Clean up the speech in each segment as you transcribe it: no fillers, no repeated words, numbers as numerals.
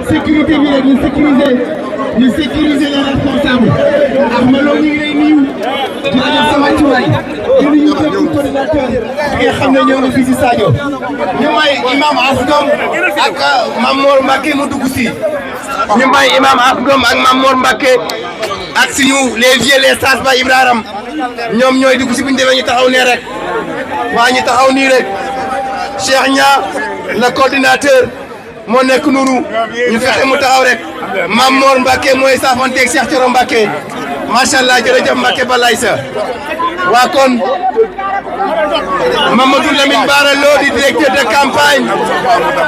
sécurité bi rek ñu sécuriser les responsables ak Malo ñu ngi lay nuyu di la jox sa wàccuwaay di nuyu bépp coordinateur bi nga xam ne ñoo ngi fii si Sadio ñu may imam Asgom ak Mamor Mbacké mu dugg si ñu may imam Asgom ak Mamor Mbacké ak suñu les vieux les sages ba Ibrahim ñoom ñooy dugg si bu ñu demee ñu taxaw nee rek waa ñu taxaw nii rek Cheikh Nia le coordinateur moo nekk noonu ñu fexe mu taxaw rek Mamor Mbacké mooy saafonteeg Cheikh Thioro Mbacké macha allah jërëjëf Mbacké balay sa waa kon Mamadou Lamine Bara Lo di directeur de campagne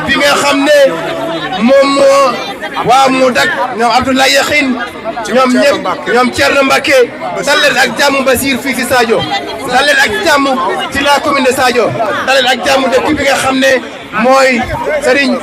bi nga xam ne moom moo waa mu dak ñoom Abdoulaye Yakhine ñoom ñëpp ñoom Thierno Mbacké dal leen ak jàmm Basir fii ci Sadio dal leen ak jàmm ci la commune de Sadio dal leen ak jàmm dëkk bi nga xam ne mooy Serigne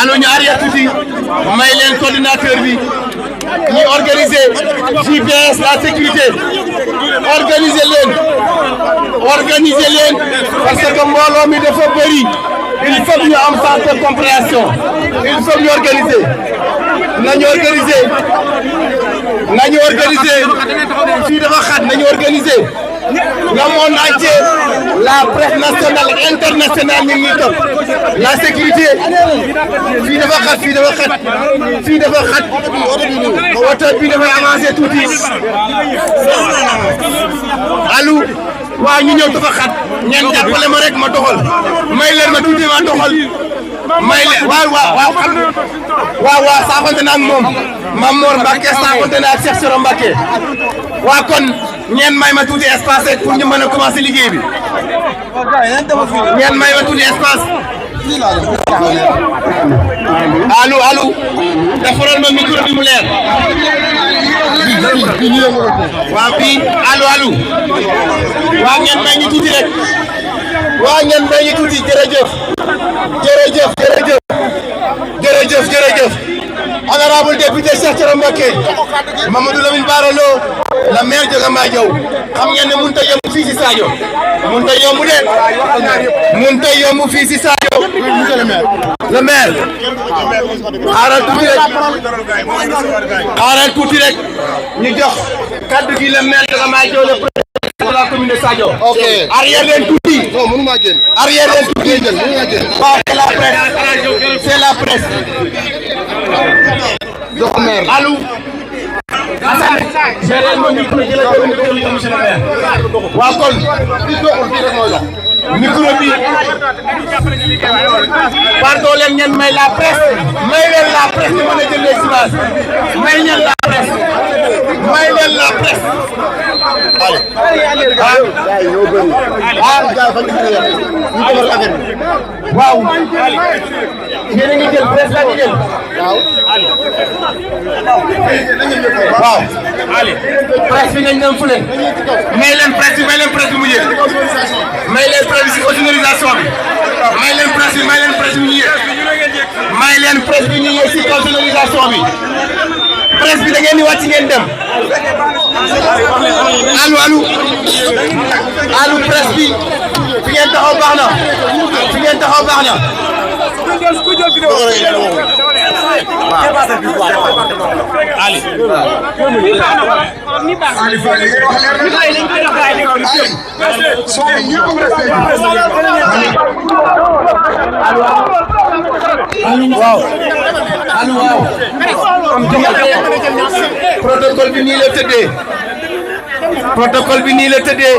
alors ñu arrière tuuti may leen coordinateur bi ñi organiser JPS la sécurité organiser leen parce que mbooloo mi dafa bëri il faut ñu am sens de compréhension il faut ñu organiser nañu organiser fii dafa xat nañu organiser le monde entier la presse nationale internationale ñu ngi topp la sécurité fii dafa xat oto bi dafa avancé tuuti allo waaw ñu ñëw dafa xat ngeen jàppale ma rek ma doxal may leen ma tuuti ma doxal may leen waaw saafante na ak moom Mamor Mbacké saafante na ak Cheikh Thioro Mbacké waa kon ñeen may ma tuuti espace rek pour ñu mën a commencer liggéey bi ñeen may ma tuuti espace allo defaral ma micro bi mu leer waaw fii allo waaw ngeen may ñu tuuti rek waaw ngeen may ñu tuuti jërëjëf honorable député Cheikh Thioro Mbacké Mamadou Lamine Bara Lo la maire de Gamadiaw xam ngeen ne mënut a yomb fii si Sadio mënut a yomb fii si Sadio le maire xaaral tuuti rek ñu jox kaddu gi le maire de Gamadiaw le président de la commune de Sadio. Ok arrière leen tuuti. Non mënuma génn. Arrière leen tuuti. Waaw c'est la presse. Jox maire. Allô. Géré mo micro monsieur le maire. Waa kon micro bi pardon leen ngeen may la presse may leen la presse ñu mën a jël les images may ñeen la presse may leen la presse. waaw. yéen a ngi jël presse la ngi jël. waaw. presse bi nañ dem fële. may leen presse bi mu yéeg. may leen presse bi si autorisation bi. may leen presse bi ñu yéeg. may leen presse bi ñu yéeg si autorisation bi. presse bi da ngeen di wàcc ngeen dem. allo presse bi fi ngeen taxaw baax na. waaw. protocole bi nii la tëddee.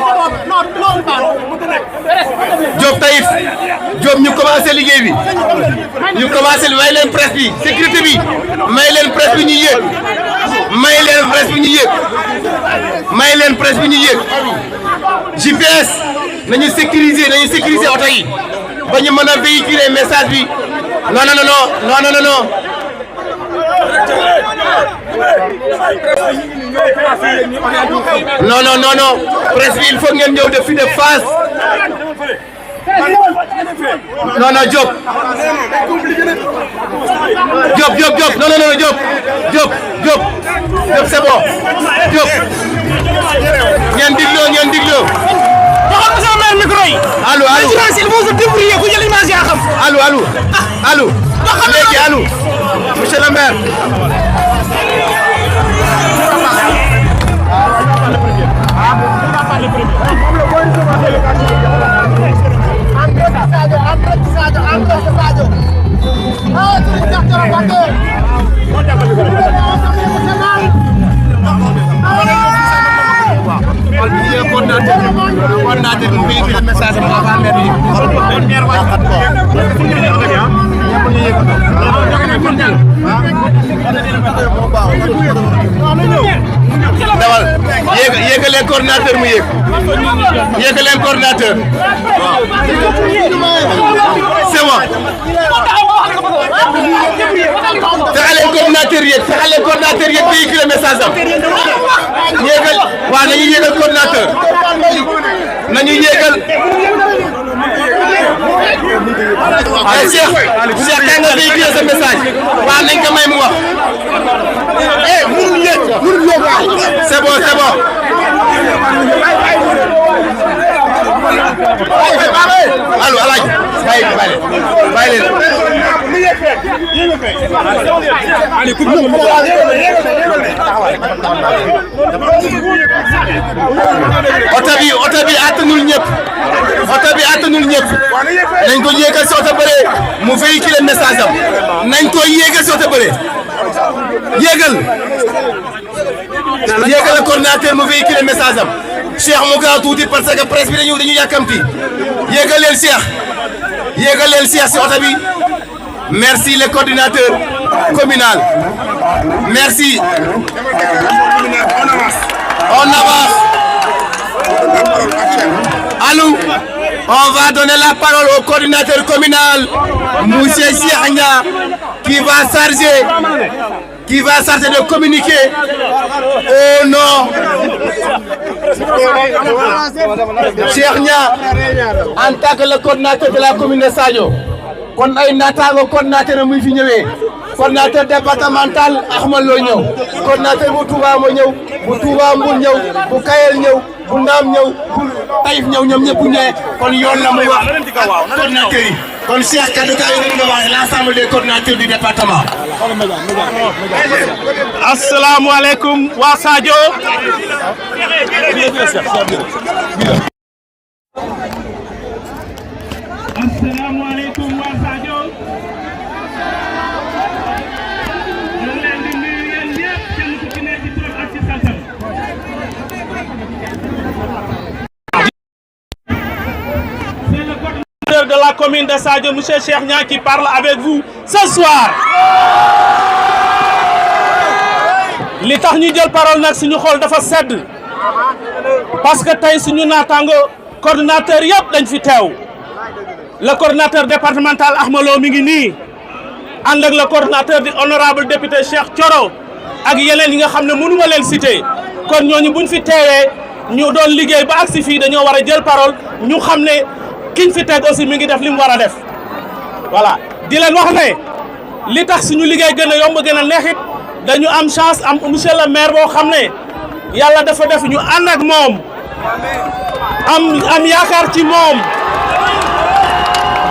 Diop Taïf Diop ñu commencé liggéey bi may leen presse bi sécurité bi may leen presse bi ñu yéeg GPS nañu sécuriser oto yi ba ñu mën a véhiculer message bi non presse bi il faut ngeen ñëw def fi de face. non Diop c'est bon Diop ngeen digloo waxal sama maire micro yi. allo il faut se débrouiller ku jël image yaa xam. allo léegi allo monsieur le maire. yéegaleen coordinateur mu yéeg yéegaleen coordinateur c'est bon fexaleen coordinateur yéeg véhiculer message am yéegal waaw nañu yéegal coordinateur nañu yéegal ay Cheikh kay nga véhiculer sa message waaw nañ ko may mu wax c'est bon allo Alaaji bàyyi leen oto bi attanul ñëpp nañ ko yéegal si oto bëre mu véhiculer message am nañ ko yéegal si oto bëre yéegal le coordinateur mu véhiculer message am Cheikh mu gaaw tuuti parce que presse bi dañu yàkkamti yéegal leen Cheikh si oto bi. Merci le coordinateur communal. Merci. On avance. Allô, on va donner la parole au coordinateur communal, Monsieur Cheikh, qui va charger de communiquer au nom Cheikh en tant que le coordinateur de la commune de Sadio. kon ay naataango coordinateur muy fi ñëwee coordinateur départemental Ahmed Lo ñëw coordinateur bu Touba mo ñëw bu Touba Mbour ñëw bu Kayel ñëw bu Ndam ñëw bu Taïf ñëw ñoom ñëpp ñëwee kon yoon la muy wax coordinateur yi kon Cheikh kaddu ka yi nga wax l'ensemble des coordinateurs du département. Asalaamaaleykum waa Sadio. Asalaamaaleykum waa Sadio. ñu ngi leen di nuyu yéen ñëpp kenn ku ci nekk ci turam ak ci santam. C'est le coordinateur de la commune de Sadio, monsieur Cheikh Niang, qui parle avec vous ce soir. li tax ñu jël parole nag suñu xol dafa sedd parce que tey suñu naataango coordinateur yëpp dañ fi teew le coordinateur départemental Ahma Lo mi ngi nii ànd ak le coordinateur di honorable député Cheikh Thioro ak yeneen yi nga xam ne mënuma leen citer kon ñooñu buñ fi teewee ñu doon liggéey ba agsi fii dañoo war a jël parole ñu xam ne kiñ fi teg aussi mi ngi def li mu war a def voilà di leen wax ne li tax suñu liggéey gën a yomb gën a neexit dañu am chance am monsieur le maire boo xam ne yàlla dafa def ñu ànd ak moom am yaakaar ci moom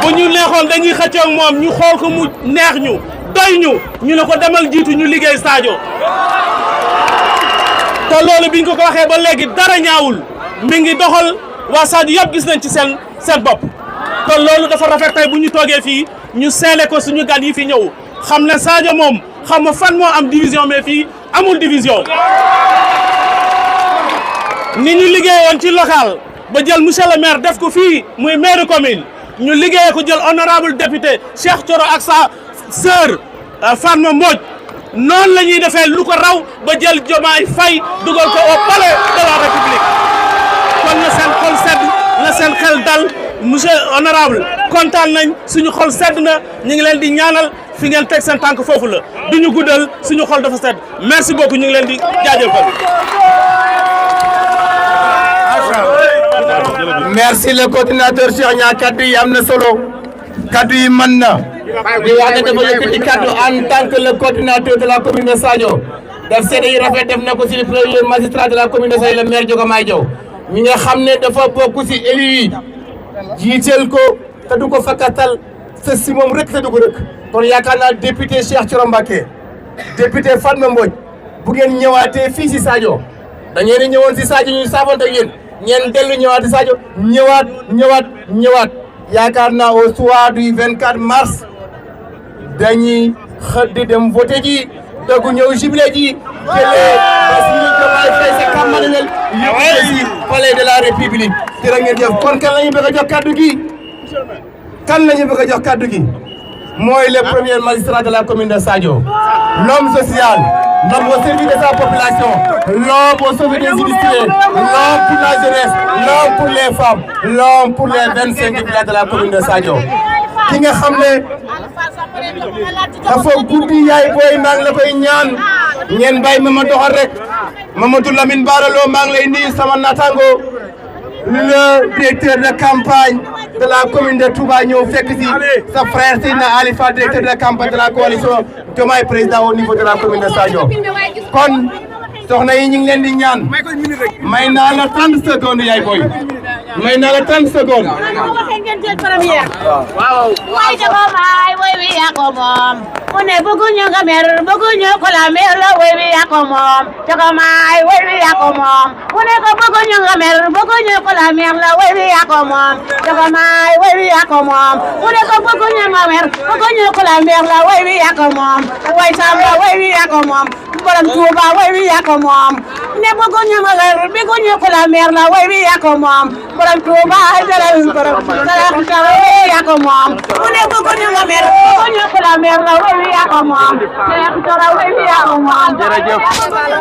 bu ñu neexoon dañuy xëccoo ak moom ñu xool ko mu neex ñu doy ñu ne ko demal jiitu ñu liggéey Sadio te loolu biñ ko waxee ba léegi dara ñaawul mi ngi doxal waa Sadio yëpp gis nañ ci seen bopp kon loolu dafa rafet tey bu ñu toogee fii ñu seele ko suñu gan yi fi ñëw xam ne Sadio moom xam nga fan moo am division mais fii amul division ni ñu liggéey woon ci local ba jël monsieur le maire def ko fii muy maire commune ñu liggéeyee ko jël honorable député Cheikh Thioro ak sa sœur Fatma Mbodj noonu la ñuy defee lu ko raw ba jël Diomaye Faye dugal ko au palais de la République kon na seen xol sedd na seen xel dal monsieur honorable kontaan nañ suñu xol sedd na ñu ngi leen di ñaanal fi ngeen teg seen tànk foofu la du ñu guddal suñu xol dafa sedd merci beaucoup ñu ngi leen di jaajëfal. merci le coordinateur Cheikh Niang kaddu yi am na solo kaddu yi mën na di wax ne dafa yëkkati kaddu en tant que le coordinateur de la commune de Sadio def seede yi rafet def na ko si le premier magistrat de la commune de Sadio le maire Diomaye Diaw ñi nga xam ne dafa bokk si élu yi jiiteel ko te du ko fakkatal sa si moom rek te du ko rek kon yaakaar naa député Cheikh Thioro Mbacké député Fatma Mbodj bu ngeen ñëwaatee fii si Sadio da ngeen di ñëwoon si Sadio ñu saafante ak yéen ñeen dellu ñëwaat si Sadio ñëwaat yaakaar naa au soir du 24 mars dañuy xëdd dem voté ji dëggu ñëw jubilé ji jëlee Bassirou Diomaye Faye sa kammanel yëpp si palais de la République jërë ngeen jëf kon kan la ñu bëgg a jox kaddu gi mooy le premier magistrat de la commune de Sadio l'homme social l'homme au service de sa population l'homme au service des illustrés l'homme pour la jeunesse l'homme pour les femmes l'homme pour les 25 villages de la commune de Sadio ki nga xam ne dafa guddi yaay booy maa ngi la koy ñaan ngeen bàyyi ma doxal rek Mamadou Lamine Bara Lo maa ngi lay nuyu sama natango le directeur de campagne de la commune de Touba ñëw fekk si sa frère Seydina Ali Fall directeur de campagne de la coalition Diomaye président au niveau de la commune de Sadio kon soxna yi ñu ngi leen di ñaan may naa la 30 secondes yaay booy may naa la 30 secondes way Diomaye way wi yaa ko moom mu ne bëgguñu nga mer bëgguñu ko la mer la way wi yaa ko moom Diomaye way wi yaa ko moom mu ne ko bëgguñu nga mer bëgguñu ko la mer la way wi yaa ko moom Diomaye way wi yaa ko moom mu ne ko bëgguñu nga mer bëgguñu ko la mer la way wi yaa ko moom way Samba way wi yaa ko moom borom Touba way wi yaa ko moom ne bëgguñu nga mer bëgguñu ko la mer la way wi yaa ko moom borom Touba dalal borom Sarax way wi yaa ko moom mu ne bëgguñu nga mer bëgguñu ko la mer la way wi yaa ko moom Cheikh Thioro way wi yaa ko moom jërëjëf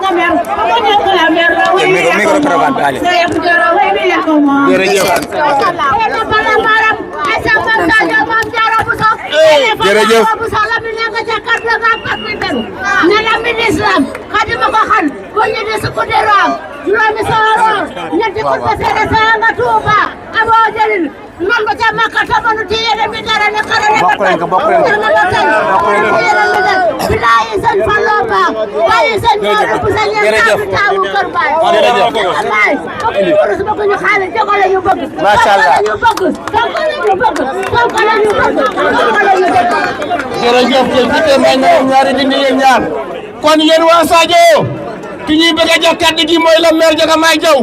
nga mer bëgguñu ko la mer la way wi yaa ko moom Cheikh Thioro way wi yaa ko moom jërëjëf nana ministre Khadima ko xan ko ñu des ko deram juróomi sooro ñetti ko defere sa nga Touba abo jalil man ba ca Makka tabanu ci yene mi dara ne xarale ko bokk bilaay sëñ Fallo Ba waaye sëñ Modou bu sa ñe taawu kër baay wallaay ko ñu xaale jogo la ñu bëgg macha Allah ñu bëgg ko la ñu bëgg jërëjëf député may na ñaari dindi yéen ñaar kon yéen waa Sadio ki ñuy bëgg a jox kàddu gi mooy le maire Diomaye Diaw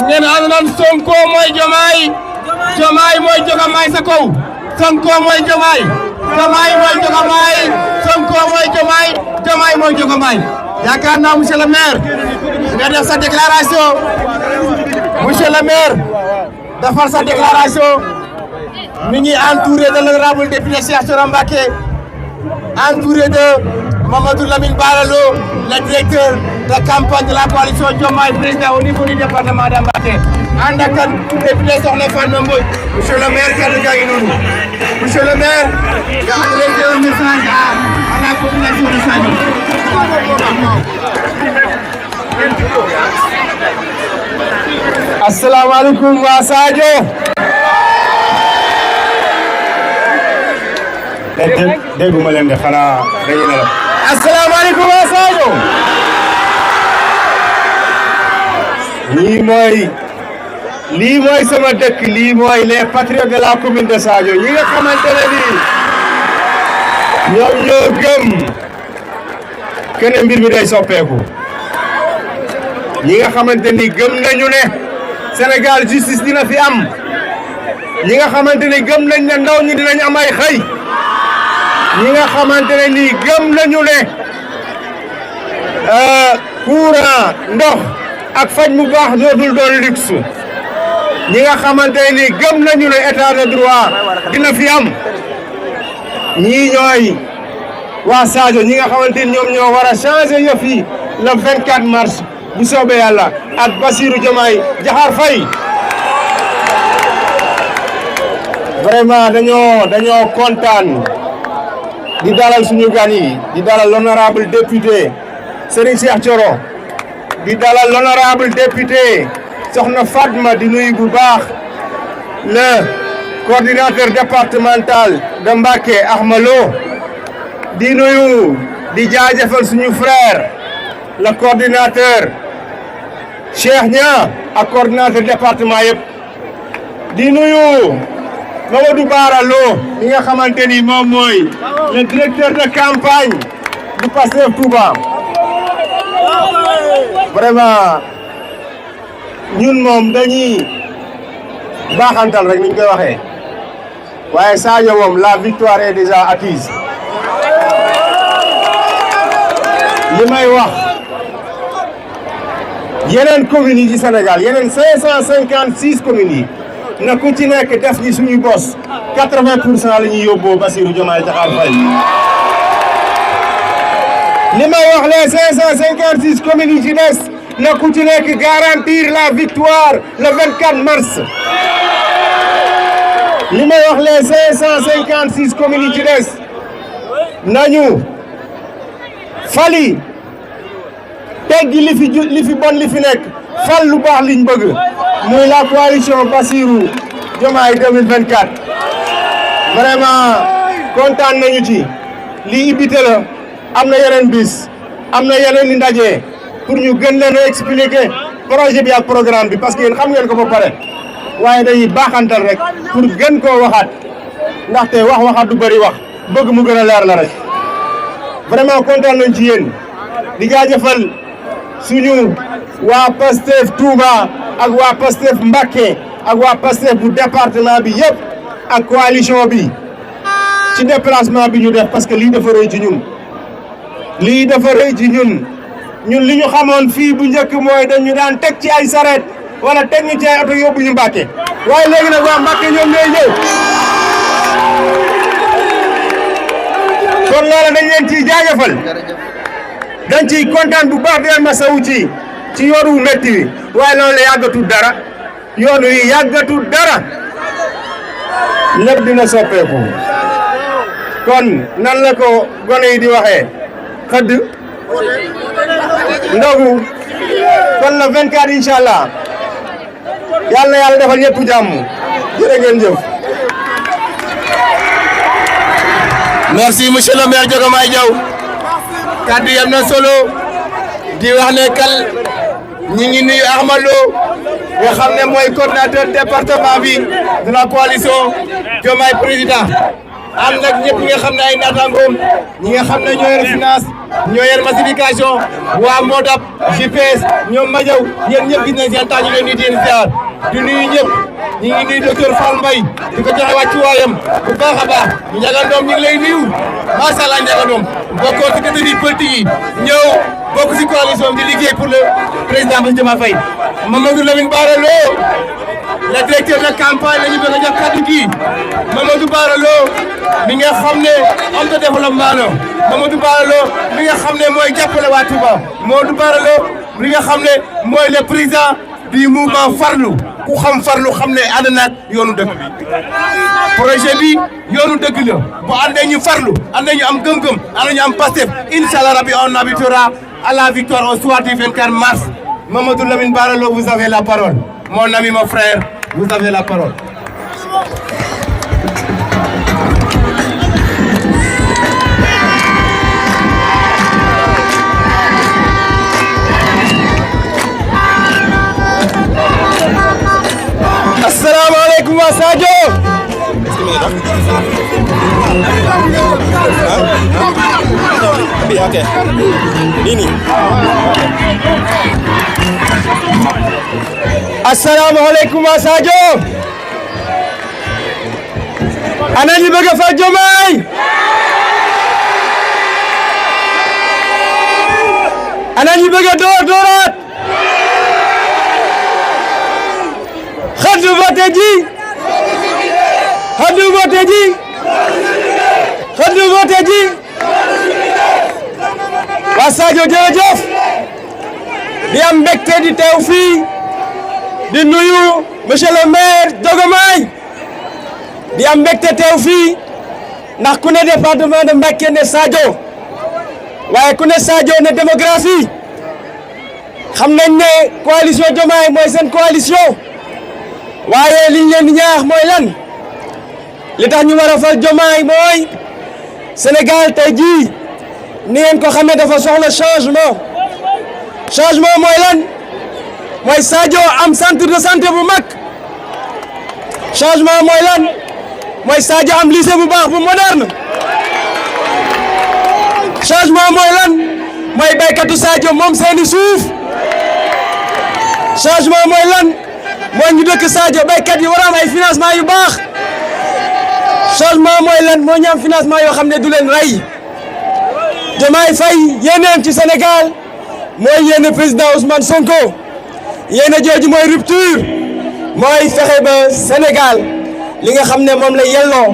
ngeen ànd naan Sonko mooy Diomaye Diomaye mooy Diomaye sa kaw Sonko mooy Diomaye Diomaye mooy Diomaye Sonko mooy Diomaye Diomaye mooy Diomaye yaakaar naa monsieur le maire nga def sa déclaration monsieur le maire defar sa déclaration mi ngi entouré de l'honorable député Cheikh Thioro Mbacké entouré de Mamadou Lamine Bara Lo, le directeur de campagne de la coalition Diomaye Président au niveau du département de Mbacké. ànd ak kan député Soxna Fatma Mbodj, monsieur le maire kaddu gaa ngi noonu. Monsieur le maire, nga adressé un message à la population de Sadio. Asalaamaaleykum waa Sadio. dégguma leen de xanaa dañu ne la. asalaamaaleykum waa Sadio. lii mooy sama dëkk, lii mooy les patriotes de la commune de Sadio ñi nga xamante ne nii ñoom ñoo gëm que ne mbir mi day soppeeku. ñi nga xamante ni gëm nañu ne Sénégal justice dina fi am. ñi nga xamante ni gëm nañ ne ndaw ñi dinañ am ay xëy. ñi nga xamante ne nii gëm nañu ne courant ndox ak faj mu baax dootul doon luxe. ñi nga xamante ne nii gëm nañu ne état de droit dina fi am. ñii ñooy waa Sadio ñi nga xamante ni ñoom ñoo war a changer yëf yi le 24 mars bu soobee yàlla ak Bassirou Diomaye Diakhar Faye. vraiment dañoo kontaan di dalal suñu gan yi di dalal l'honorable député Serigne Cheikh Thioro di dalal l'honorable député Soxna Fatma di nuyu bu baax le coordinateur départemental de Mbacké Ahma Lo di nuyu di jaajëfal suñu frère le coordinateur Cheikh Nia ak coordinateur département yëpp di nuyu Mamadou Bara Lo mi nga xamante ni moom mooy le directeur de campagne du Pastef Touba. vraiment ñun moom dañuy baaxantal rek ni ñu koy waxee waaye Sadio moom la victoire est déjà acquise. li may wax yeneen communes yi ci Sénégal yeneen 556 communes yi na ku ci nekk def ñi suñu bos 80% la ñuy yóbboo Bassirou Diomaye Diakhar Faye. li may wax les 556 communes yi ci des na ku ci nekk garantir la victoire le 24 mars. li may wax les 556 communes yi ci des nañu fali teggi li fi bon li fi nekk fal lu baax liñ bëgg muy la coalition Bassirou Diomaye 2024. vraiment kontaan nañu ci lii ibite la am na yeneen bis am na yeneen i ndaje pour ñu gën leen a expliquer projet bi ak programme bi parce que yéen xam ngeen ko ba pare waaye dañuy baaxantal rek pour gën koo waxaat ndaxte waxaat du bëri wax bëgg mu gën a leer la rek. vraiment kontaan nañ ci yéen di jaajëfal suñu waa Pastef Touba ak waa Pastef Mbacké ak waa Pastef bu département bi yëpp ak coalition bi ci déplacement bi ñu def parce que lii dafa rëy ci ñun. lii dafa rëy ci ñun li ñu xamoon fii bu njëkk mooy dañu daan teg ci ay sareet wala teg ñu ci ay oto yóbbu ñu Mbacké waaye léegi nag waa Mbacké ñoom ñooy ñëw. kon loola dañ leen ciy jaajëfal dañ ciy kontaan bu baax di leen masawu ci yoon wu métti wi waaye loolu la yàggatul dara yoon wi yàggatul dara lépp dina soppeeku kon nan la ko gone yi di waxee xëdd ndogu kon la 24 incha allah yàlla na yàlla defal ñëpp jàmm jërë ngeen jëf. merci monsieur le maire Diomaye Diaw kaddu yam na solo di wax ne kal ñi ngi nuyu Ahma Lo nga xam ne mooy coordinateur département bi de la coalition Diomaye président am nag ñëpp ñi nga xam ne ay naataangoom ñi nga xam ne ñoo yor finance ñoo yor massification waa Modap GPS ñoom Madiaw yéen ñëpp gis nañ seen temps ñu leen di leen ziar di nuyu ñëpp ñi ngi nuyu docteur Fall Mbaye di ko joxe wàccuwaayam bu baax a baax Ndiaga Ndom ñu ngi lay nuyu macha allah Ndiaga Ndom bokkoo ci catégorie politique yi ñëw bokk ci coalition di liggéey pour le président Bassirou Diomaye Faye. Mamadou Lamine Bara Lo le directeur de campagne la ñu bëgg a jox kaddu gi Mamadou Bara Lo mi nga xam ne homme de développement la Mamadou Bara Lo mi nga xam ne mooy jàppale waa Touba Mamadou Bara Lo mi nga xam ne mooy le président du mouvement Farlu ku xam Farlu xam ne ànd naag yoonu dëkk bi projet bi yoonu dëgg la bu àndee ñu farlu àndee ñu am gëm-gëm àndee ñu am Pastef inchallah rabbi on habitera à la victoire au soir du 24 mars Mamadou Lamine Bara Lo, vous avez la parole. Mon ami, mon frère, vous avez la parole. Assalamu alaikum wa Sadio. Okay. Ini. Assalamu alaikum wa Sadio. Ana ñu bëgg fa Diomaye. Ana ñu bëgg dooraat. Xadu vote ji. Xadu vote ji. Xadu vote ji. Wa Sadio jërëjëf. Di am mbégte di teew fii. di nuyu monsieur le maire Diomaye di am mbégte teew fii ndax ku ne département de Mbacké ne Sadio waaye ku ne Sadio ne démographie xam nañ ne coalition Diomaye mooy seen coalition waaye liñ leen di ñaax mooy lan li tax ñu war a fal Diomaye mooy Sénégal tey jii ni ngeen ko xamee dafa soxla changement mooy lan mooy Sadio am centre de santé bu mag changement mooy lan mooy Sadio am lycée bu baax bu moderne changement mooy lan mooy baykatu Sadio moom seeni suuf changement mooy lan mooy ñu dëkk Sadio baykat yi war a am ay financement yu baax changement mooy lan moo ñu am financement yoo xam ne du leen rey Diomaye Faye yéeneem ci Sénégal mooy yéene président Ousmane Sonko yéene jooju mooy rupture mooy fexe ba Sénégal li nga xam ne moom la yelloo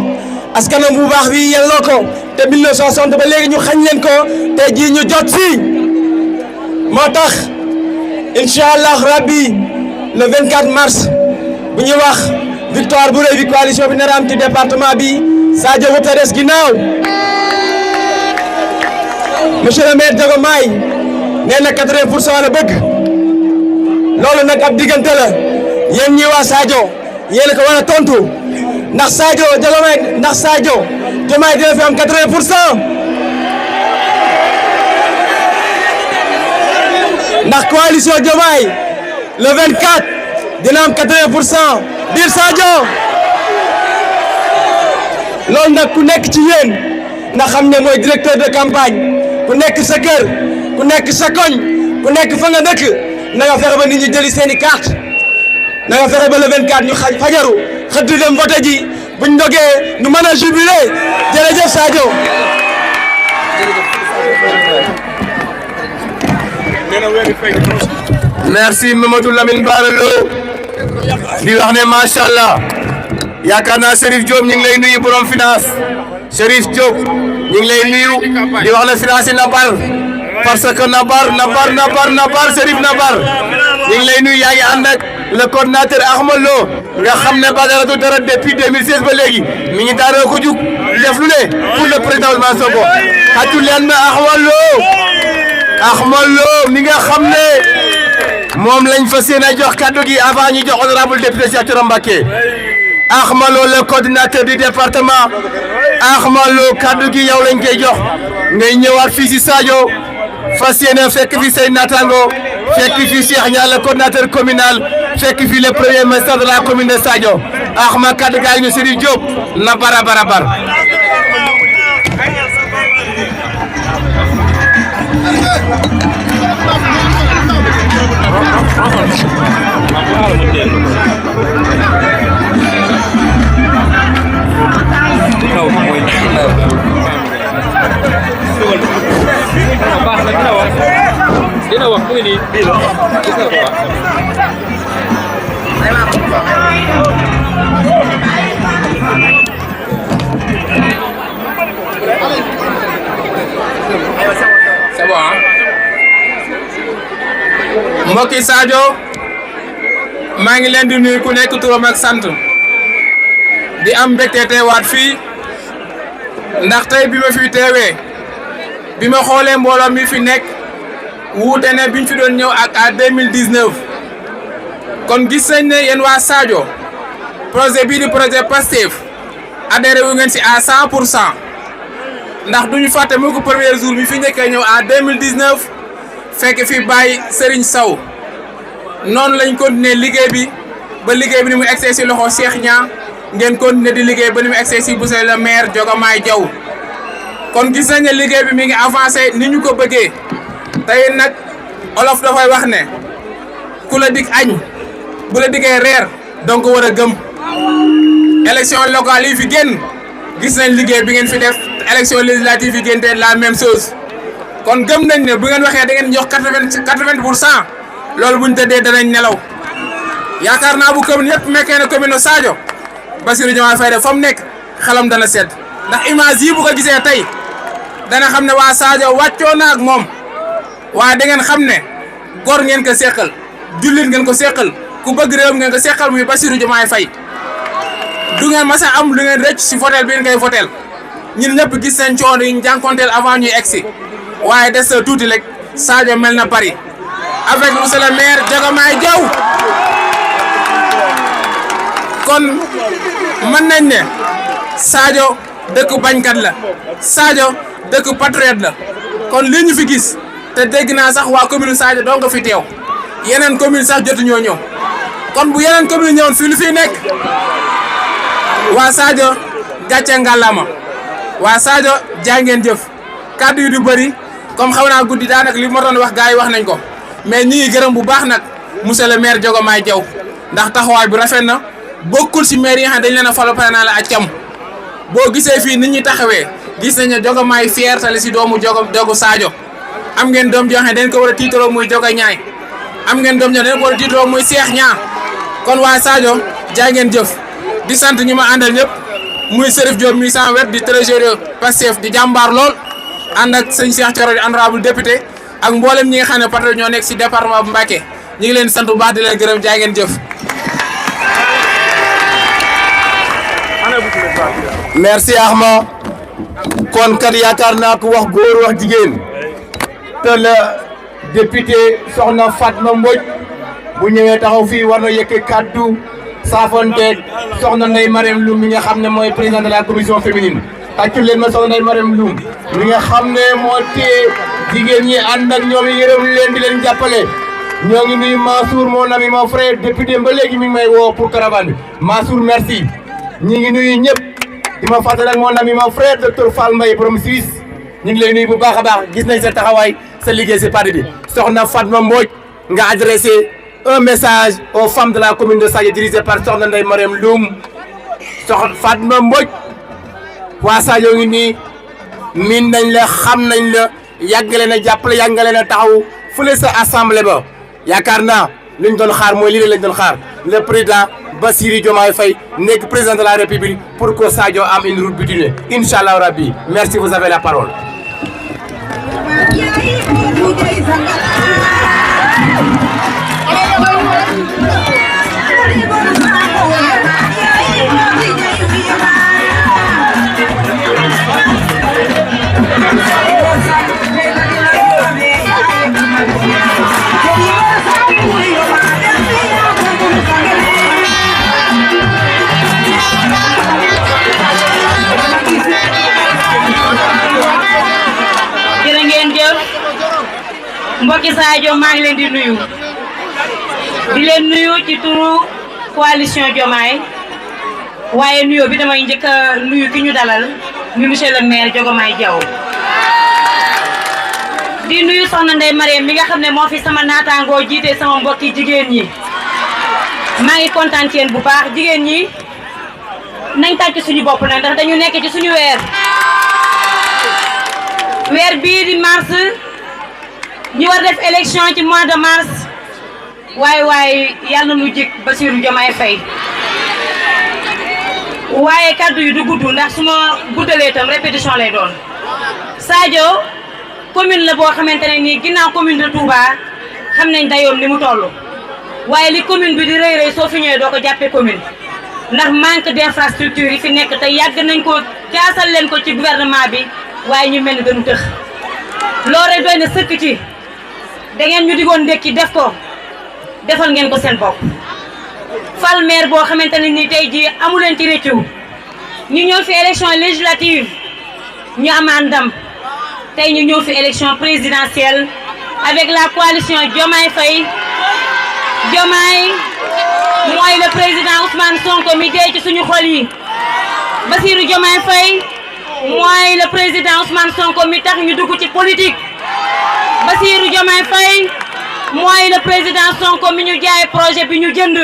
askanam bu baax wi yelloo ko te 1960 ba léegi ñu xañ leen ko te ji ñu jot si moo tax incha allah rabbi le 24 mars bu ñuy wax victoire bu rëy bi coalition bi nar a am ci département bi Sadio wut a des ginnaaw monsieur le maire Diomaye nee na 80% la bëgg loolu nag ab diggante la yéen ñi waa Sadio yéen ko war a tontu ndax Sadio Diomaye ndax Sadio Diomaye dina fi am 80% ndax coalition Diomaye le 24 dina am 80% biir Sadio loolu nag ku nekk ci yéen nga xam ne mooy directeur de campagne ku nekk sa kër ku nekk sa koñ ku nekk fa nga dëkk na nga fexe ba nit ñi jëli seeni carte na nga fexe ba le 24 ñu fajaru xëdd dem vote ji buñ dogee ñu mën a jubilé jërëjëf Sadio. merci Mamadou Lamine Bara Lo di wax ne macha allah yaakaar naa Chérif Diop ñu ngi lay nuyu borom finance Chérif Diop ñu ngi lay nuyu di wax ne finance yi na bar parce que Nabar Chérif Nabar ñu ngi lay nuyu yaa ngi ànd ak le coordinateur Ahmad Lo nga xam ne Badara du dara depuis 2016 ba léegi mi ngi daanoo ko jug def lu ne pour le président Ousmane Sonko xatu leen ma Ahmad Lo mi nga xam ne moom lañ fas yéene jox kaddu gi avant ñu jox honorable député Cheikh Thioro Mbacké Ahmad Lo le coordinateur du département Ahmad Lo kaddu gi yow lañ koy jox ngay ñëwaat fii si Sadio fas yéene fekk fi say natango fekk fi Cheikh Niang le coordinateur communal fekk fi le premier ministre de la commune de Sadio Ahmad kaddu gaa ñu Serigne Diop na barabar dina wax mu ngi nii c'est bon ah. mbokki Sadio maa ngi leen di nuyu ku nekk turam ak sant di am mbégte teewaat fii ndax tey bi ma fi teewee bi ma xoolee mbooloo mi fi nekk wuute ne biñ fi doon ñëw ak à 2019 kon gis nañ ne yéen waa Sadio projet bii di projet Pastef adhéré wu ngeen si à 100% ndax duñu fàtte mu ko premier jour bi fi njëkkee ñëw à 2019 fekk fi bàyyi Serigne Sow noonu lañ continuer liggéey bi ba liggéey bi ni mu egsee si loxo Cheikh Niang ngeen continuer di liggéey ba ni mu egsee si monsieur le maire Diomaye Diaw kon gis nañ ne liggéey bi mi ngi avancé ni ñu ko bëggee tey nag olof dafay wax ne ku la dig añ bu la diggee reer donc war a gëm élection locale yi fi génn gis nañ liggéey bi ngeen fi def élection législative yi génn te la même chose kon gëm nañ ne bu ngeen waxee da ngeen jox 80% loolu buñ tëddee danañ nelaw yaakaar naa bu commune yëpp mekkee ne commune Sadio Bassirou Diomaye Faye fa mu nekk xelam dana sedd ndax image yi bu ko gisee tey dana xam ne waa Sadio wàccoo na ak moom waaye da ngeen xam ne góor ngeen ko seqal jullit ngeen ko seqal ku bëgg réew ngeen ko seqal muy Bassirou Diomaye Faye du ngeen mas a am lu ngeen rëcc si votel bi ngeen koy votel ñun ñëpp gis seen coono yi ñu jànkonteel avant ñuy egsi waaye des na tuuti rek Sadio mel na Paris avec monsieur le maire Diomaye Diaw kon mën nañ ne Sadio dëkk bañkat la Sadio dëkk patriote la kon li ñu fi gis te dégg naa sax waa commune Sadio doo nga fi teew yeneen commune sax jotuñoo ñëw kon bu yeneen commune ñëwoon fii lu fi nekk waa Sadio gàcce ngàllama waa Sadio jàngeen jëf kàddu yi du bëri comme xaw naa guddi daanaka li ma doon wax gars yi wax nañ ko mais ñi ngi gërëm bu baax nag monsieur le maire Diomaye Diaw ndax taxawaay bi rafet na bokkul si maire yi nga xam dañ leen a falo pare naa la accam boo gisee fii nit ñi taxawee gis nañ ne Diomaye fierté la si doomu jogu Sadio am ngeen doom joo xam ne dañ ko war a tiitaroo muy Diomaye am ngeen doom joo dañ ko war a tiitaroo muy Cheikh Niang kon waa Sadio jaa ngeen jëf di sant ñi ma àndal ñëpp muy Serif Diop mi sama wet di trésorier Pastef di jàmbaar lool ànd ak sëñ Cheikh Thioro di honorable député ak mboolem ñi nga xam ne patriote ñoo nekk si département bu Mbacké ñu ngi leen sant bu baax di leen gërëm jaa ngeen jëf. merci Ahma kon kat yaakaar naa ko wax góor wax jigéen te la député soxna Fatma Mbodj bu ñëwee taxaw fii war na yëkk kaddu saafonteeg soxna Ndeye Marème Loum mi nga xam ne mooy président de la commission féminine tàccul leen ma soxna Ndeye Marème Loum mi nga xam ne moo téye jigéen ñi ànd ak ñoom yërëm leen di leen jàppale ñoo ngi nuyu Mansour mon ami mon frère député ba léegi mi ngi may woo pour caravane bi Mansour merci ñi ngi nuyu ñëpp di ma fàttali ak mon ami mon frère docteur Fall Mbaye borom Suisse ñu ngi lay nuyu bu baax a baax gis nañ sa taxawaay sa liggéey si parti bi soxna Fatma Mbodj nga adressé un message aux femmes de la commune de Sadio dirigée par soxna Ndeye Marème Loum soxna Fatma Mbodj waa Sadio ngi nii miin nañ la xam nañ la yàgg leen a jàppale yàgg nga leen a taxaw fële sa assemblée ba yaakaar naa liñ doon xaar mooy lii lañ doon xaar le président Bassirou Diomaye Faye nekk président de la République pour que Sadio am une route bitumée Inch'Allah Rabbi merci vous avez la parole. mbokki Sadio maa ngi leen di nuyu ci turu coalition Diomaye waaye nuyoo bi damay njëkk a nuyu ki ñu dalal mi monsieur le maire Diomaye Diaw di nuyu soxna Ndeye Marème mi nga xam ne moo fi sama naataangoo jiite sama mbokki jigéen ñi maa ngi kontaan ci yéen bu baax jigéen ñi nañ tàcc suñu bopp nag ndax dañu nekk ci suñu weer bii di mars ñu war def élection ci mois de mars waaye yàlla na nu jik Bassirou Diomaye Faye waaye kaddu yi du gudd ndax su ma guddalee itam répétition lay doon Sadio commune la boo xamante ne nii ginnaaw commune de Touba xam nañ dayoom li mu toll waaye li commune bi di rëy rëy soo fi ñëwee doo ko jàppee commune ndax manque d'infrastructure yi fi nekk te yàgg nañ ko jaasal leen ko ci gouvernement bi waaye ñu mel ni dañu tëx loolu doy na sëkk ci da ngeen ñu digoon ndekki def ko defal ngeen ko seen bopp fal maire boo xamante ne nii tey jii amu leen ci réccu ñu ñëw fi élection législative ñu amaan ndam tey ñu ñëw fi élection présidentielle avec la coalition Diomaye Faye Diomaye mooy le président Ousmane Sonko mi dee ci suñu xol yi Bassirou Diomaye Faye mooy le président Ousmane Sonko mi tax ñu dugg ci politique Bassirou Diomaye Faye mooy le président Sonko mi ñu jaay projet bi ñu jënd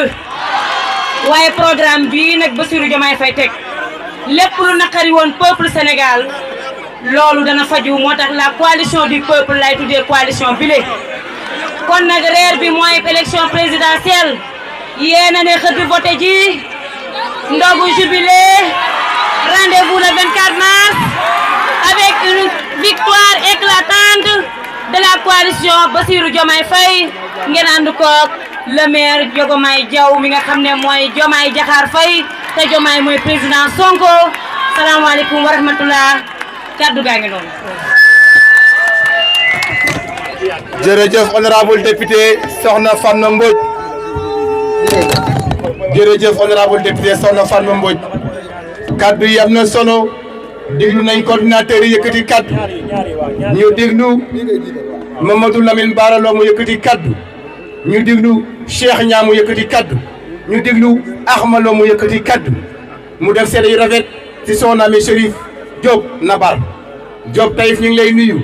waaye programme bii nag Bassirou Diomaye Faye teg lépp lu naqari woon peuple Sénégal loolu dana faju moo tax la coalition du peuple lay tuddee coalition bile kon nag reer bi mooy élection présidentielle yéen a ne xëdd voté ji ndogu jubilé rendez-vous le 24 mars avec une victoire éclatante de la coalition Bassirou Diomaye Faye ngeen ànd koog le maire Diomaye Diaw mi nga xam ne mooy Diomaye Diakhar Faye te Diomaye mooy président Sonko salaamaaleykum wa rahmatullah kaddu gaa ngi noonu. jërëjëf honorable député Soxna Fatma Mbodj jërëjëf honorable député Soxna Fatma Mbodj kaddu yi am na solo déglu nañ coordinateur yi yëkkati kaddu ñu déglu Mamadou Lamine Bara Lo mu yëkkati kaddu ñu déglu Cheikh Niang mu yëkkati kaddu ñu déglu Ahma Lo mu yëkkati kaddu mu def seede yu rafet ci son ami Chérif Diop Nabar Diop Taïf ñu ngi lay nuyu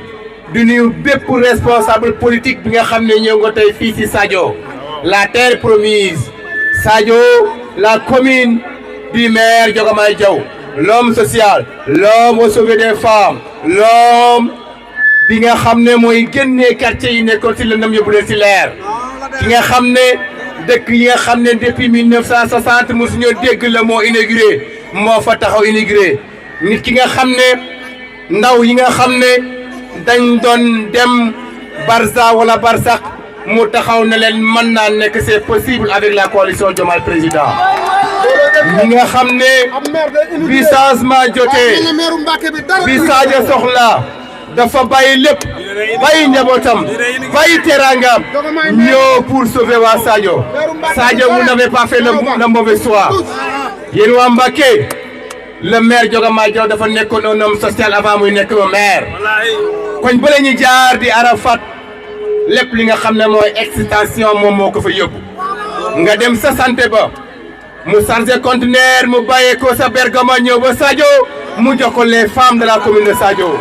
di nuyu bépp responsable politique bi nga xam ne ñëw nga tey fii ci Sadio la terre promise Sadio la commune du maire Diomaye Diaw l'homme social l'homme au sauvé des femmes l'homme bi nga xam ne mooy génnee quartier yi nekkoon ci lëndëm yóbbu leen ci leer ki nga xam ne dëkk yi nga xam ne depuis 1960 mosu ñoo dégg la moo inauguré moo fa taxaw inauguré nit ki nga xam ne ndaw yi nga xam ne dañ doon dem Barza wala Barsax mu taxaw ne leen mën naa nekk c'est possible avec la coalition Diomaye président ñi nga xam ne bi changement jotee bi Sadio soxla dafa bàyyi lépp bàyyi njabootam bàyyi teraangam ñëw pour sauver waa Sadio Sadio vous n'avez pas fait le mauvais choix yéen waa Mbacké le maire Diomaye Diaw dafa nekkoon un homme social avant muy nekk un maire koñ bële ñu jaar di Arafat lépp li nga xam ne mooy excitation moom moo ko fa yóbbu nga dem sa santé ba mu chargé conteneur mu bàyyee ko sa Bergamo ñëw ba Sadio mu jox ko les femmes de la commune de Sadio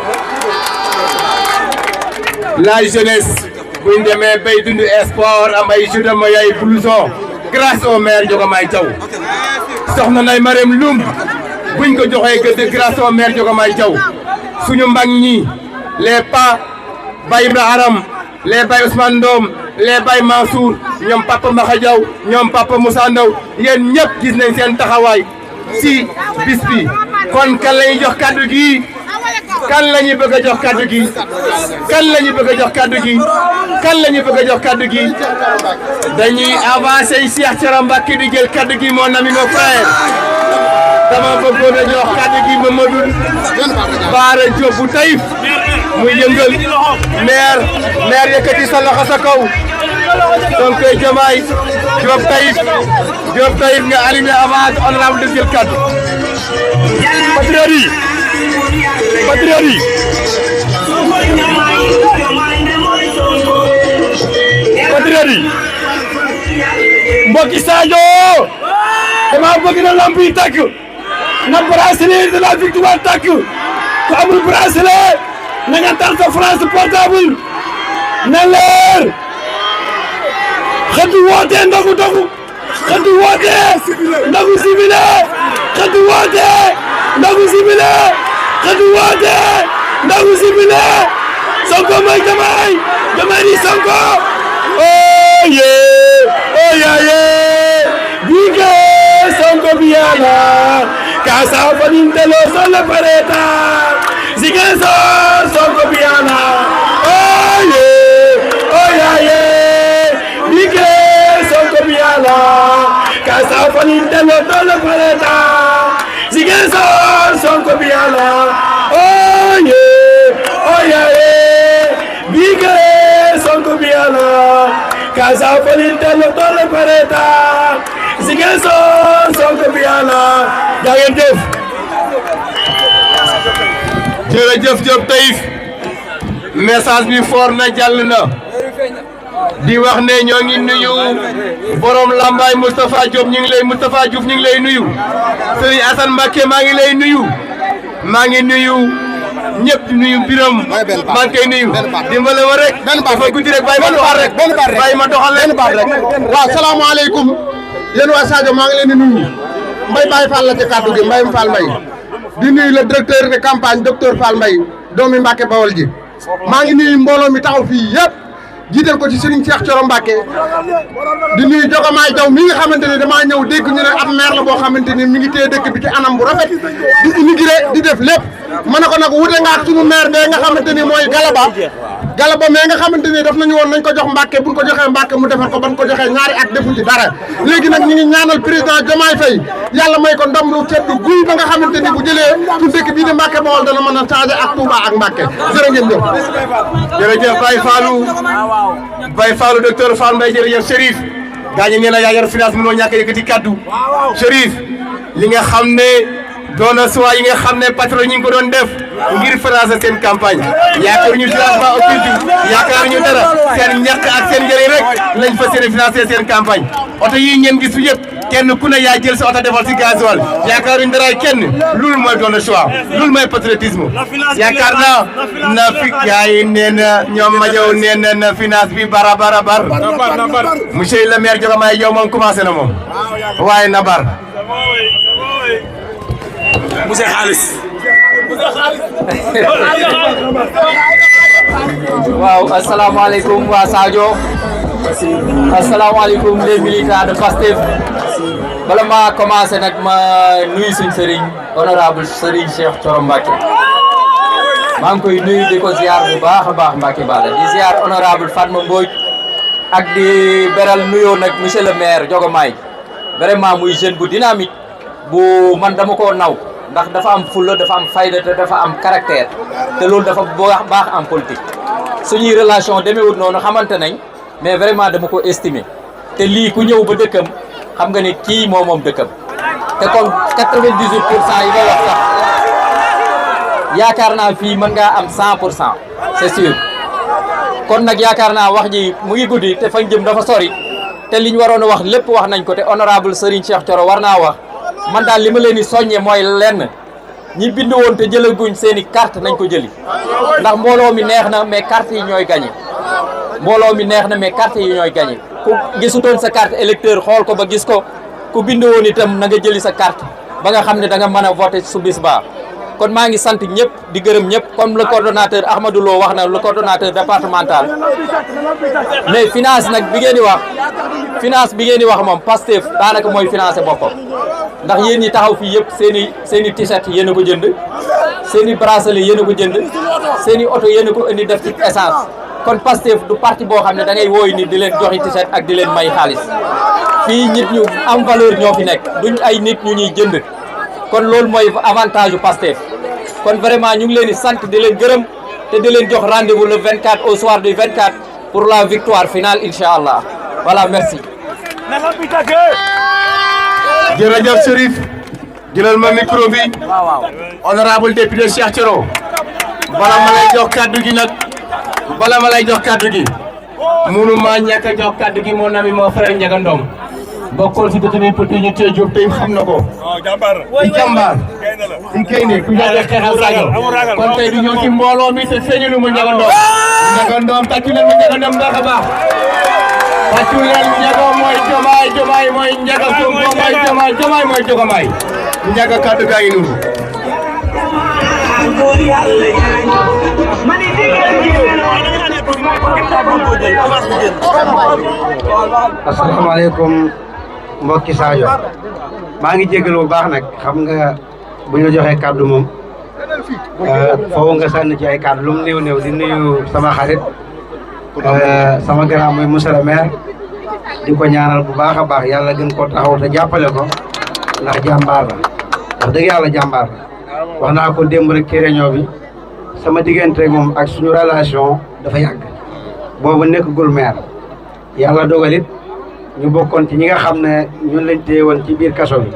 la jeunesse buñ demee bay dund sport am ay jeux de maillot ay blouson grâce au maire Diomaye Diaw soxna Nay Marème Loum buñ ko joxee gëdd grâce au maire Diomaye Diaw suñu mag ñi les pas Baye Ibra Aram les Baye Ousmane Ndom les Baye Mansour ñoom Papa Maxa Diaw ñoom Papa Moussa Ndaw yéen ñëpp gis nañ seen taxawaay si bis bi kon kan la ñuy jox kaddu gi kan la ñuy bëgg a jox kaddu gi kan la ñuy bëgg a jox kaddu gi kan la ñuy bëgg a jox kaddu gi dañuy avancer Cheikh Thioro Mbacké di jël kaddu gi mon ami mon frère dama bëggoon a jox kaddu gi Mamadou Bara Diop bu Taïf muy yëngal maire yëkkati sa loxo sa kaw donc Diomaye Diop Taïf nga aligné avant honorable de jël kaddu patriote yi mbokki Sadio dama bëgg na lamp yi tàkk na bracelet de la victoire tàkk ku amul bracelet na nga taal sa France portable na leer xëtu woote ndogu xëtu woote ndogu simile xëtu woote ndogu simile xëtu woote ndogu simile Sonko mooy Diomaye di Sonko oh yeah bige Sonko biyana kasa fanintelo solo pareta Ziguinchor Sonko biyana Pauline Talon dans le printemps. Ziguinchor, Sonko bi yàlla. Oh yeah, Bigé, Sonko bi yàlla. Casa Pauline Talon dans le printemps. Ziguinchor, Sonko bi yàlla. Jaa ngeen jëf. jërëjëf Diop Taïf message bi fort na jàll na di wax ne ñoo ngi nuyu borom Lambaye Moustapha Diop ñu ngi lay Moustapha Diouf ñu ngi lay nuyu Serigne Assane Mbacké maa ngi lay nuyu maa ngi nuyu ñëpp di nuyu Biram maa ngi koy nuyu dimbale ma rek dafa guddi rek bàyyi ma doxal rek bàyyi ma doxal leen baax rek waaw salaamaaleykum yéen waa Sadio maa ngi leen di nuyu Mbaye Baye Fall la ci kàddu gi Mbaye Fall Mbaye di nuyu le directeur de campagne docteur Fall Mbaye doomi Mbacke Bawol ji maa ngi nuyu mbooloo mi taxaw fii yëpp jiital ko ci Serigne Cheikh Thioro Mbacke di nuyu Jogomaay Jaw mi nga xamante ne damaa ñëw dégg ñu ne ab maire la boo xamante ni mi ngi téye dëkk bi ci anam bu rafet di immigré di def lépp ma ne ko nag wute nga ak suñu maire bee nga xamante ni mooy Galaba mais nga xamante ni daf nañu woon nañ ko jox Mbacke buñ ko joxee Mbacke mu defar ko ban ko joxee ñaari at defu ci dara léegi nag ñu ngi ñaanal président Diomaye Faye yàlla may ko ndam lu tedd guy ba nga xamante ni bu jëlee su dëkk bii di Mbacke Bawol dana mën a changer ak Touba ak Mbacke jërë ngeen jëf. jërëjëf Baye Fallou docteur Fall Mbaye jërëjëf Chérif gaañu nee na yaa yor finance mënoo ñàkk a yëkkati kaddu Chérif li nga xam ne doon na soit yi nga xam ne patron ñi ngi ko doon def ngir financer seen campagne yaakaar ñu financement occulte yaakaar ñu dara seen ñàkk ak seen njëriñ rek lañ fas yéene financer seen campagne oto yi ngeen gis fi yëpp kenn ku ne yaa jël sa oto defal si gasoil yaakaar ñu dara kenn loolu mooy doon na choix loolu mooy patriotisme yaakaar naa na fi gars yi nee na ñoom ma jow nee na finance bi bar monsieur le maire Diomaye yow moom commencé na moom waaye na bar monsieur Xaalis waaw asalaamaaleykum waa Sadio asalaamaaleykum les militants de Pastef bala ma commencé nag ma nuyu suñ sëriñ honorable Serigne Cheikh Thioro Mbacké maa ngi koy nuyu di ko ziar bu baax a baax Mbacké Balla di ziar honorable Fatma Mbodj ak di beral nuyoo nag monsieur le maire Diogomaay vraiment muy jeune bu dynamique bu man dama koo naw ndax dafa am fulla dafa am fayda te dafa am caractère te loolu dafa baax en politique suñuy relation demeewut noonu xamante nañ mais vraiment dama ko estimer te lii ku ñëw ba dëkkam xam nga ni kii moom dëkkam te kon 98% yi ngay wax sax yaakaar naa fii mën ngaa am 100% c'est sûr kon nag yaakaar naa wax ji mu ngi guddi te fañ jëm dafa sori te liñ waroon a wax lépp wax nañ ko te honorable Serigne Cheikh Thioro war naa wax man daal li ma leen di soññe mooy lenn ñi bind woon te jëlaguñ seen i carte nañ ko jëli ndax mbooloo mi neex na mais carte yi ñooy gagné mbooloo mi neex na mais carte yi ñooy gagné ku gisutoon sa carte électeur xool ko ba gis ko ku bind woon itam na nga jëli sa carte ba nga xam ne da nga mën a voté su bis baa kon maa ngi sant ñëpp di gërëm ñëpp comme le coordonnateur Ahmadou Lo wax na le coordonnateur départemental mais finance nag bi ngeen di wax finance bi ngeen di wax moom Pastef daanaka mooy financé boppam ndax yéen ñi taxaw fii yëpp seen i t-shirt yéen a ko jënd seen i bracelet yéen a ko jënd seen i oto yéen a ko indi def ci essence kon Pastef du parti boo xam ne da ngay wooy nit di leen joxi t-shirt ak di leen may xaalis fii nit ñu am valeur ñoo fi nekk duñ ay nit ñu ñuy jënd kon loolu mooy avantage u Pastef kon vraiment ñu ngi leen di sant di leen gërëm te di leen jox rendez-vous le 24 au soir du 24 pour la victoire finale incha allah voilà merci. jërëjëf Chérif jëlal ma micro bi honorable député Cheikh Thioro bala ma lay jox kaddu gi nag munu ma ñàkk a jox kaddu gi mon ami mon frère Ndiaga Ndong bokkoon si détenu politique ñu tey Diop tey xam na ko di jàmbaar di gaynde ku yàgg xeexal Sadio kon tey du ñëw ci mbooloo mi te feeñulu ma Ndiaga Ndong tàccu leen ma Ndiaga Ndong baax a baax tàccu leen Ndiaga mooy Diomaye mooy Ndiaga Sonko mooy Diomaye mooy Diogomaay Ndiaga kaddu gaa ngi noonu asalaamaaleykum mbokki Sadio maa ngi jégalu bu baax nag xam nga bu ñu la joxee kàddu moom foofu nga sànni ci ay kàddu lu mu néew di nuyu sama xarit sama grand muy monsieur le maire di ko ñaanal bu baax a baax yàlla gën ko taxaw te jàppale ko ndax jàmbaar la wax dëgg yàlla jàmbaar la wax naa ko démb rek ci réunion bi sama diggante moom ak suñu relation dafa yàgg boobu nekkagul maire yàlla dogalit ñu bokkoon ci ñi nga xam ne ñun lañ téye woon ci biir kaso bi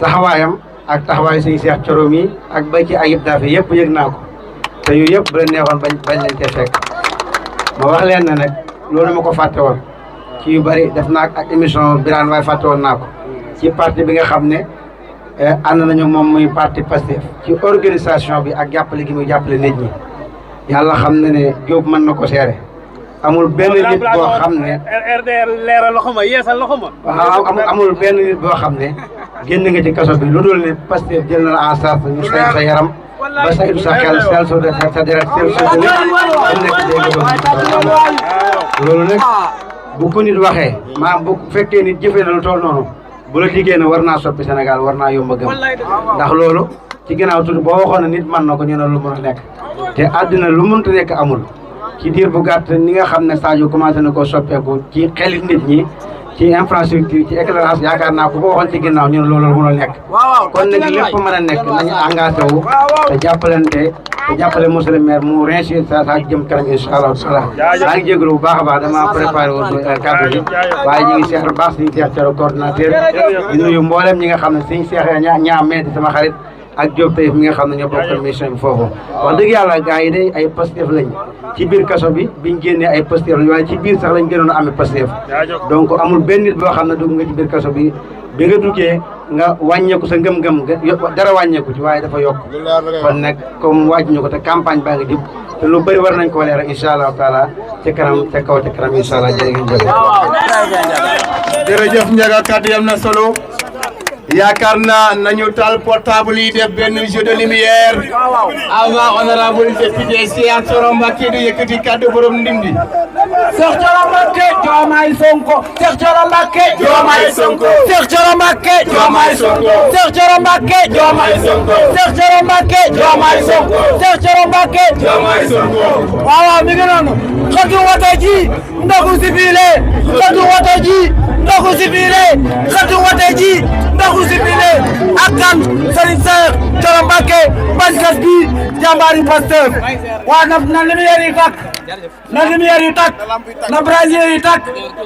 taxawaayam ak taxawaayu suñu Cheikh Thioro mi ak bay ci Ayib Daffé yëpp yëg naa ko te yooyu yëpp bu leen neexoon bañ leen te fekk ma wax leen ne nag loolu ma ko fàtte woon ci yu bëri def naa ak émission Birane waaye fàtte woon naa ko ci parti bi nga xam ne ànd nañu moom muy parti Pastef ci organisation bi ak jàppale gi muy jàppale nit ñi yàlla xam ne ne Diop mën na ko seere amul benn nit boo xam ne RDR leeral loxo ma yeesal loxo ma. waaw amul benn nit boo xam ne génn nga ci kaso bi lu dul ne Pastef jël na la en charge ñu saytu sa yaram ba saytu sa xel sel sa deret sel sa lépp loolu nag bu ko nit waxee maanaam bu fekkee nit jëfee na lu toll noonu bu la liggéey na war naa soppi Sénégal war naa yomb a gëm ndax loolu ci ginnaaw tuuti boo waxoon ne nit mën na ko ñu ne lu mën a nekk te àddina lu mënta nekk amul ci diir bu gàtt ni nga xam ne Sadio commencé na ko soppeeku ci xelit nit ñi ci infrastructure ci éclairage yaakaar naa ku ko waxoon ci ginnaaw ñu ne loolu mënul nekk kon nag lépp mën a nekk nañu engagé wu te jàppalante te jàppale monsieur le maire mu réussir sa jëm kanam incha allahu taala maa ngi jégalu bu baax a baax dama préparé woon kàddu gi waaye ñu ngi seex bu baax suñu Cheikh Thioro coordinateur di nuyu mboolem ñi nga xam ne suñu seex ñaam mee di sama xarit ak Diop Taïf mi nga xam ne ñoo bokk mission bi foofu wax dëgg yàlla gars yi day ay Pastef lañ ci biir kaso bi biñ génnee ay Pastef lañ waaye ci biir sax lañ gënoon a amee Pastef donc amul benn nit boo xam ne dugg nga ci biir kaso bi bi nga duggee nga wàññeeku sa ngëm-ngëm dara wàññeeku ci waaye dafa yokk kon nag comme wàññi ñu ko te campagne baa ngi jub te lu bëri war nañ ko leeral incha allahu taala ca kanam ca kaw ca kanam incha allah jërë ngeen jëf. jërëjëf Ndiaga kàddu yam na solo yaakaar naa nañu taal portable yi def benn jeu de lumière avant honorable député Cheikh Thioro Mbacké di yëkkati kàddu borom ndimbi. Cheikh Thioro Mbacké Diomaye Sonko Cheikh Thioro Mbacké Diomaye Sonko Cheikh Thioro Mbacké Diomaye Sonko Cheikh Thioro Mbacké Diomaye Sonko Cheikh Thioro Mbacké Diomaye Sonko Cheikh Thioro Mbacké Diomaye Sonko waaw mi ngi noonu xëtu wote ji ndogu si biile xëtu wote ji ndogu si biile xëtu wote ji ndogu si biile ak kan Serigne Cheikh Thioro Mbacké bañkat bi jàmbaari Pastef waa na lumière yi tàkk na lumière yi tàkk na brasier yi tàkk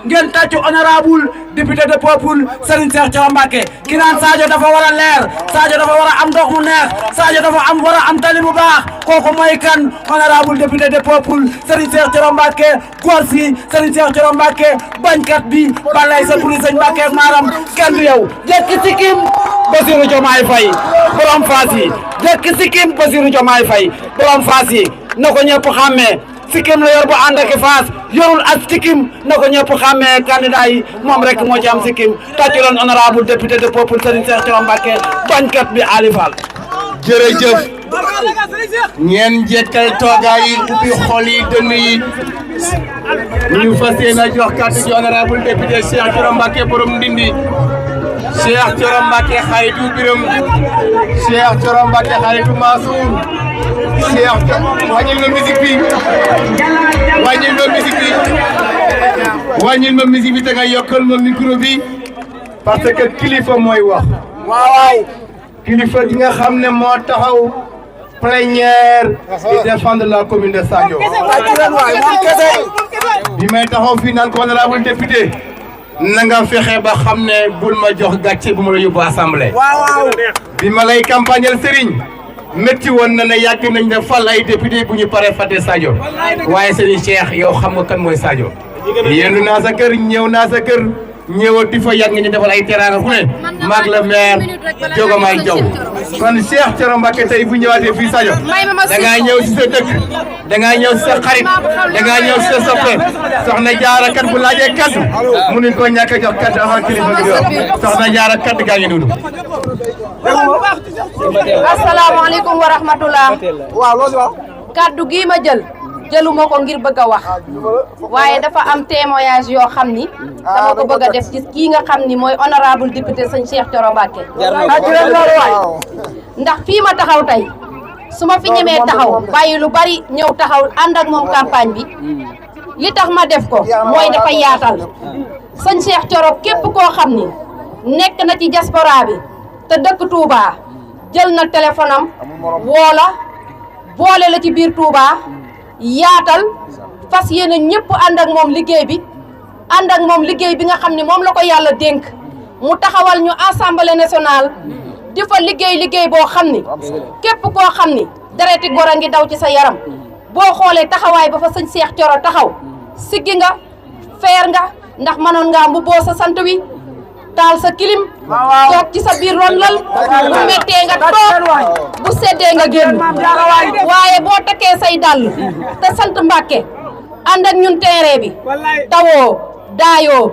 ngeen tàccu honorable député de peuple Serigne Cheikh Thioro Mbacké ki naan Sadio dafa war a leer Sadio dafa war a am ndox mu neex Sadio dafa war a am tali bu baax kooku mooy kan honorable député de peuple Serigne Cheikh Thioro Mbacké góor si Serigne Cheikh Thioro Mbacké bañkat bi balay sa buri sëñ Mbacké ak maaram kenn du yow jekki sikkim Bassirou Diomaye Faye borom Fass yi jekki sikkim Bassirou Diomaye Faye borom Fass yi na ko ñëpp xàmmee sikkim la yor bu ànd ak Fass yorul ak sikkim na ko ñëpp xàmmee candidat yi moom rek moo ci am sikkim tàccu leen honorable député de peuple Serigne Cheikh Thioro Mbacké bañkat bi Ali Fall. jërëjëf ñeen jekkal toogaay yi ubbi xol yi dënn yi ñu fas yéene jox kàddu ci honorable député Cheikh Thioro Mbacké borom Ndindi Cheikh Thioro Mbacké xaritu Biram Cheikh Thioro Mbacké xaritu Mansour Cheikh wàññil ma musique bi wàññil ma musique bi wàññil ma musique bi te nga yokkal ma micro bi parce que kilifa mooy wax waaw kilifa gi nga xam ne moo taxaw plénière di défendre la commune de Sadio bi may taxaw fii naan ko honorable député na nga fexe ba xam ne bul ma jox gàcce bu ma la yóbbu assemblée bi ma lay campagnal Serigne métti woon na ne yàgg nañ ne fal ay député bu ñu paree fàtte Sadio waaye Serigne Cheikh yow xam nga kan mooy Sadio yendu naa sa kër ñëw naa sa kër ñëwal di fa yàgg nga ñu defal ay teraanga fu ne maag la maire Diomaye Diaw kon Cheikh Thioro Mbacké tey bu ñëwaatee fii Sadio da ngaa ñëw si sa dëkk da ngaa ñëw si sa xarit da ngaa ñëw si sa soppe soxna Jaara kat bu laajee kaddu mënuñ koo ñàkk a jox kaddu avant kilifa gi di wax soxna Jaara kaddu gaa ngi dund. asalaamaaleykum wa rahmatullah kaddu gii ma jëluma ko ngir bëgg a wax waaye dafa am témoignage yoo xam ni dama ko bëgg a def ci kii nga xam ni mooy honorable député sëñ Cheikh Thioro Mbacké ndax fii ma taxaw tey su ma fi ñemee taxaw bàyyi lu bari ñëw taxaw ànd ak moom campagne bi li tax ma def ko mooy dafa yaatal sëñ Cheikh Thioro képp koo xam ni nekk na ci diaspora bi te dëkk Touba jël na téléphone am woo la boole la ci biir Touba yaatal fas yéene ñëpp ànd ak moom liggéey bi nga xam ni moom la ko yàlla dénk mu taxawal ñu assemblée nationale di fa liggéey boo xam ni képp koo xam ni dereti gor a ngi daw ci sa yaram boo xoolee taxawaay ba fa sëñ Cheikh Thioro taxaw siggi nga feer nga ndax mënoon ngaa mbubboo sa sant wi taal sa kilim toog ci sa biir ron lal bu mettee nga toog bu seddee nga génn waaye boo takkee say dàll te sant Mbàkke ànd ak ñun terrain bi tawoo daayoo